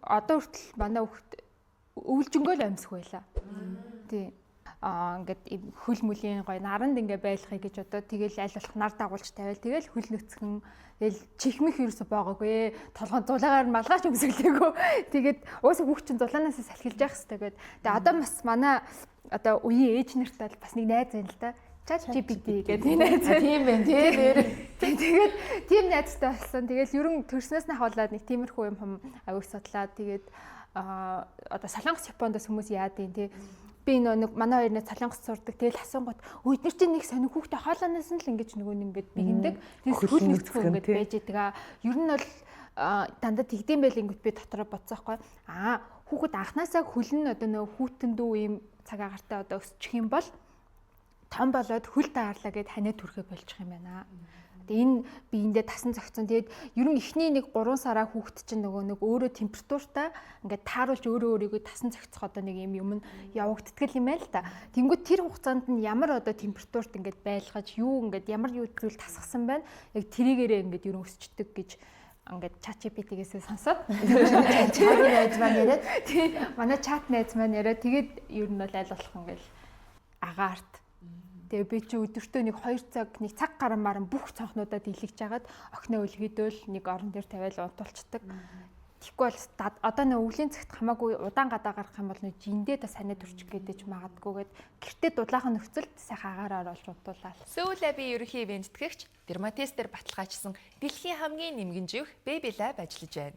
Одоо хүртэл манай хүүхд өвлжөнгөө л амьсах байлаа. Тий. Ингээд ийм хөл мүлийн гоё наранд ингээ байлгахыг гэж одоо тэгэл аль болох нар дагуулж тавиал, тэгэл хөл нүцгэн, тэгэл чихмэх ерөөсө боогоогүй, толгойн зулаагаар малгайч өмсөглөөгүй. Тэгээд уусаа хүүхд чинь зулаанаас салхилж явах хэрэгтэй гээд. Тэгээ одоо бас манай одоо үеийн ээж нартай бол бас нэг найз байна л да. Chat GPT гэдэг нэг найз байна. Тийм байх, тий, нэр. Тэгээд тийм найзтай болсон. Тэгэл ерөн төрснөөс нь хавуулаад нэг тиймэрхүү юм хум аягүй судлаад, тэгээд одоо Солонгос, Япондос хүмүүс яадын тий. Би нөө нэг манай хоёр нэ Солонгос сурдаг. Тэгэл асуунгууд өө эдгээр чинь нэг сонин хүүхдээ хоолоноос нь л ингэж нөгөө нэг ингэж бигэндэг. Тэгээс хөл нүцгэн ингэж байж идэг. Ер нь бол дандаа тэгдэм байл ингэт би дотроо бодсон байхгүй. Хүүхэд анханасаа хөл нь одоо нөгөө хүүтэн дүү ийм цаг агаартай одоо өсчих юм бол том болоод хөл таарлаа гэд ханиа түрхэ болчих юм байна. Тэгээ энэ биендээ тасан зогцсон. Тэгээд ер нь эхний нэг 3 сараа хүүхэд чинь нөгөө нэг өөрөө температуртай ингээд тааруулж өөрөө өөрийгөө тасан зогцох одоо нэг юм юм нь явагддаг юм байна л та. Тэнгүүд тэр хугацаанд нь ямар одоо температурт ингээд байлгаж, юу ингээд ямар юу зүйл тасгасан байна. Яг тэрийгээрээ ингээд ер нь өсчдөг гэж ингээд ChatGPT-гээс сонсоод. Чат найз маань яриад. Тий, манай чат найз маань яриад, тэгээд ер нь бол аль болох ингээд агаарт. Тэгээ би чи өдөртөө нэг 2 цаг, нэг цаг гарan маран бүх цонхнуудаа дийлгэж хагаад охиноо өлгийдөөл нэг орон дээр тавиал унтуулцдаг. Тэгэхгүй бол одоо нэг өвлийн цагт хамаагүй удаан гадаа гарах юм бол нэг жиндээ та санаа төрчих гэдэг ч магадгүй гээд гэртээ дулаахан нөхцөлд сайхан агаараар олж унтуулаад. Сөүл Лабын ерөнхий ивээн тэтгэгч, дерматестер баталгаажсан дэлхийн хамгийн нэмгэн живх Baby Lab ажиллаж байна.